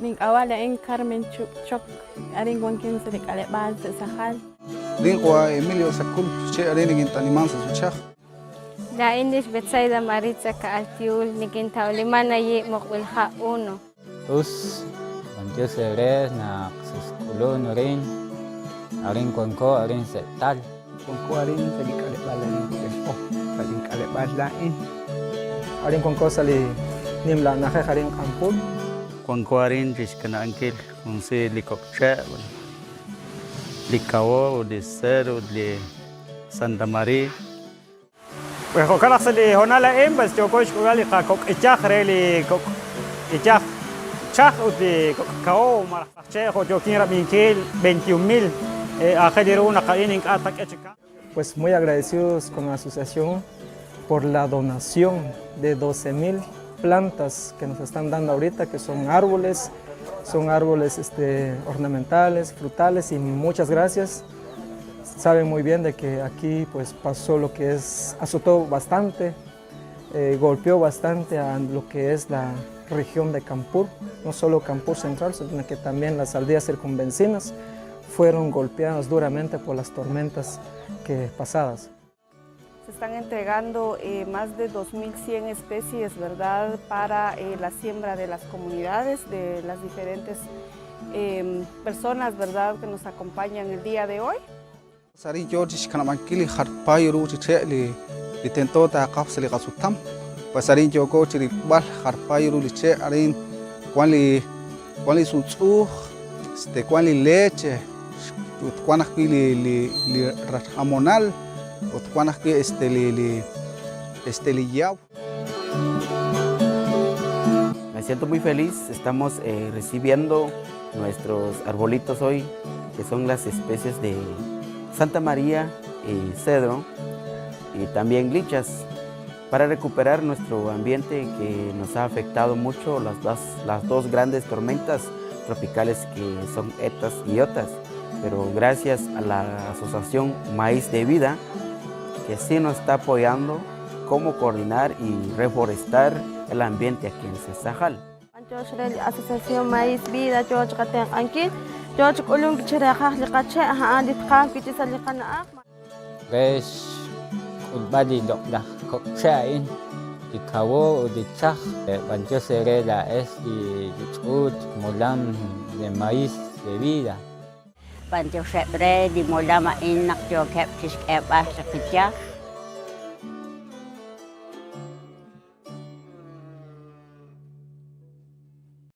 Nink'ab'a' laa'in Carmen Chup Chok, arin wankin sa' li k'aleb'aal sa' Sajal. Linqwa Emilio Sacul che arin nikint'animan sa' suchaj. Laa'in lix Betsaida Maritza Ka'altiul, nikintawliman ayi' Muqb'il Ha' Uno. Us, b'antiox eere naq xexk'ulun arin, arin wanko arin sa' Tal. Wanko arin sa' li k'aleb'aal arin Kub'el O, sa' lin k'aleb'aal laa'in. Arin wanko sa' li nimla na'ajej arin Q'anpul. Wanko arin chi xkana'ankil jun siir li kok' che', li kawo ut li cedro ut li Santa Maria. Wi jo'kan naq sa' li hoonal a'in pues yooko xk'ulb'al li qakok' iyaj re li kok' iyaj chaj ut li kok' kawo malaj tz'aj che' jo' yookin rab'inkil 21 mil aajel ru naq a'in ink'a' tqak'e chi kamk. Pues muy agradecidos con la asociación por la donación de 12,000 plantas que nos están dando ahorita, que son árboles, son árboles ornamentales, frutales, y muchas gracias. Saben muy bien de que aquí pues pasó lo que es, azotó bastante, golpeó bastante a lo que es la región de Campur, no solo Campur Central, sino que también las aldeas circunvecinas fueron golpeadas duramente por las tormentas que pasadas. Se están entregando más de 2.100 especies, ¿verdad?, para la siembra de las comunidades, de las diferentes personas, ¿verdad?, que nos acompañan el día de hoy. Arin yo chi xkanab'ankil li jar paay ru chi che' li tento taaqaj sa' li qasutam. Pues arin yooko chi rilb'al jar paay ru li che' arin wan li, wan li sutz'uj, wan li leche, ut wan ajwi' li rajamonal, ut wan ajwi', li, li, li yaw. Me siento muy feliz, estamos recibiendo nuestros arbolitos hoy, que son las especies de Santa María y cedro, y también lichas, para recuperar nuestro ambiente que nos ha afectado mucho las dos grandes tormentas tropicales que son Etas y Otas. Pero gracias a la Asociación Maíz de Vida, que sí nos está apoyando cómo coordinar y reforestar el ambiente aquí en Sisajal. Yo soy la Asociación Maíz Vida, yo soy la Yo soy Ulun Kichirajaj, Liqache, Ajá, Litqan, Kichisa, Liqanaaj. Rex, Ulbali, Loqlaj, Kokchain, Ikawo, Udichaj, yo seré la es y Lichut, Molam de Maíz de Vida. B'antiox re di molam a'in naq yookeb' chixk'eeb'al li qiyaj.